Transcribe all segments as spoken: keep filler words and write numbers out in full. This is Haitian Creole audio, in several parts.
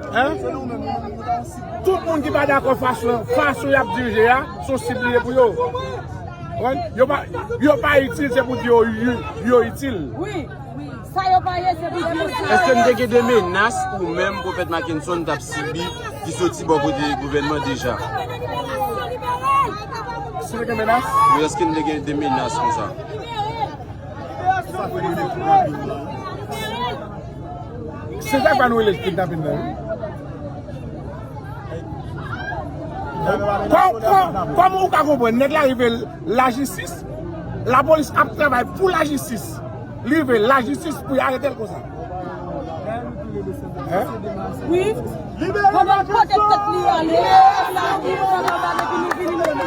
Hein? Tout moun ki pa dakò fason, fason y ap dirije a, se yon sib li ye pou yo. Konprann? Yo pa, yo pa itil, se pou di yo, yo, yo itil. Wi, wi. Sa yo pa ye, se pou di yo sa. Èske n te gen de menas ou menm, Pwofèt Mackenson, t ap sibi ki soti bò kote gouvènman deja? Si te gen menas? Wi, èske n te gen de menas konsa? Se sa k fè nou rele kidnapin nan, wi. Kò-, kò-, kòman ou ka konprann nèg la rive lajistis, lapolis ap travay pou lajistis, li rive lajistis pou y arete l konsa? Hein? Wi. Pandan l pote tèt li ale, la, wi, pandan l ale, epi nou vini, nou vini.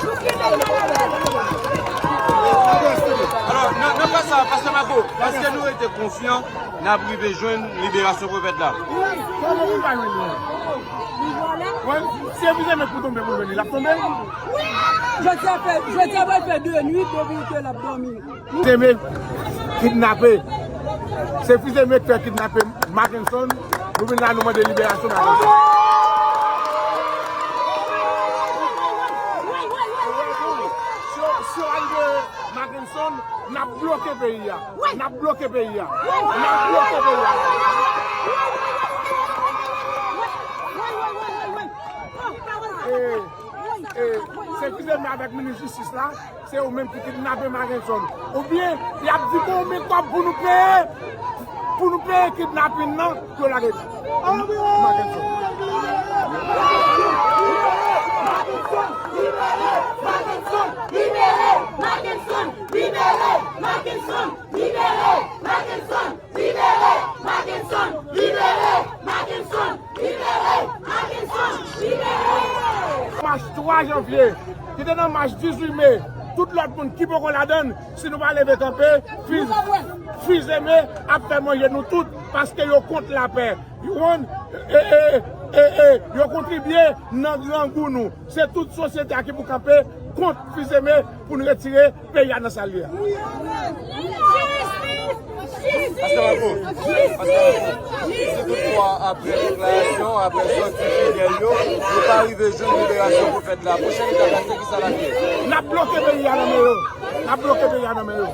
Nou kite l ale. Alò, nan, nan ka sa, Pastè Marco, èske nou rete konfyan n ap rive jwenn liberasyon pwofèt la? Kòman pou n pa jwenn li? Wè, si Fils Aimé pou tonbe, pou jwenn li, l ap tonbe. Jodi a fè, jodi a pral fè de nuit depi ke l ap dòmi. Fils Aimé kidnape. Se Fils Aimé k fè kidnape Mackenson. Nou vin la, nou mande liberasyon Mackenson. Si, si yo pa libere Mackenson, n ap bloke peyi a. N ap bloke peyi a. N ap bloke peyi a. E, e, se Fils Aimé avèk minis jistis la. Se yo menm ki kidnape Mackenson. Oubyen, y ap di konbyen kòb pou nou peye, pou nou peye kidnapin nan, pou yo lage Mackenson. Libere Mackenson! Libere Mackenson! Libere Mackenson! Libere Mackenson! Libere Mackenson! Libere Mackenson! Libere Mackenson! Libere! Mach twa janvye, ki te nan mach dizuit me, tout lòt moun ki poko ladann, si nou pa leve kanpe, Fils, Fils Aimé ap fè manje nou tout, paske yo kont lapè. Yo, e, e, e, e, yo kontribye nan grangou nou. Se tout sosyete a ki pou kanpe kont Fils Aimé pou n retire peyi a nan sa l ye a. Pastè Marco, Pastè Marco, si toutfwa apre deklarasyon, apre sòti fidèl yo, nou pa rive jwenn liberasyon pwofèt la, pwochèn etap la se kisa l ap ye? N ap bloke peyi a nan men yo. N ap bloke peyi a nan men yo.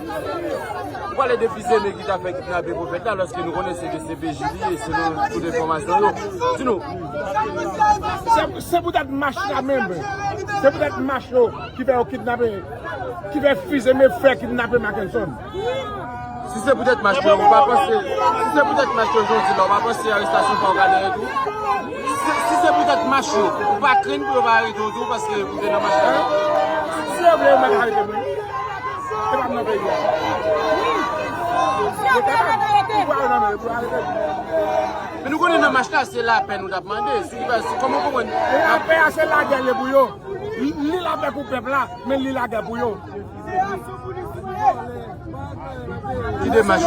Ou pale de Fils Aimé ki ta fè kidnape pwofèt la, lòske nou konnen se de C P J li ye, selon tout enfòmasyon yo. Di nou. Se, se poutèt mach la menm. Se poutèt mach yo ki fè yo kidnape, ki fè Fils Aimé fè kidnape Mackenson. Si se poutèt mach yo, ou pa panse, si se poutèt mach yo, jan w di la, ou pa panse arestasyon pa w ka dèyè tou? Si, si se poutèt mach yo, ou pa krenn pou yo pa arete w tou, paske ou te nan mach la? Si yo vle, yo mèt arete mwen. Se pa m nan peyi a. Yo te pa, pouvwa yo nan men yo pou yo arete m. Men nou konnen nan mach la, se lapè nou t ap mande. Si, si, kòman w konprann? Lapè a, se lagè l ye pou yo. Li, li lapè pou pèp la, men li lagè pou yo. Ki demach?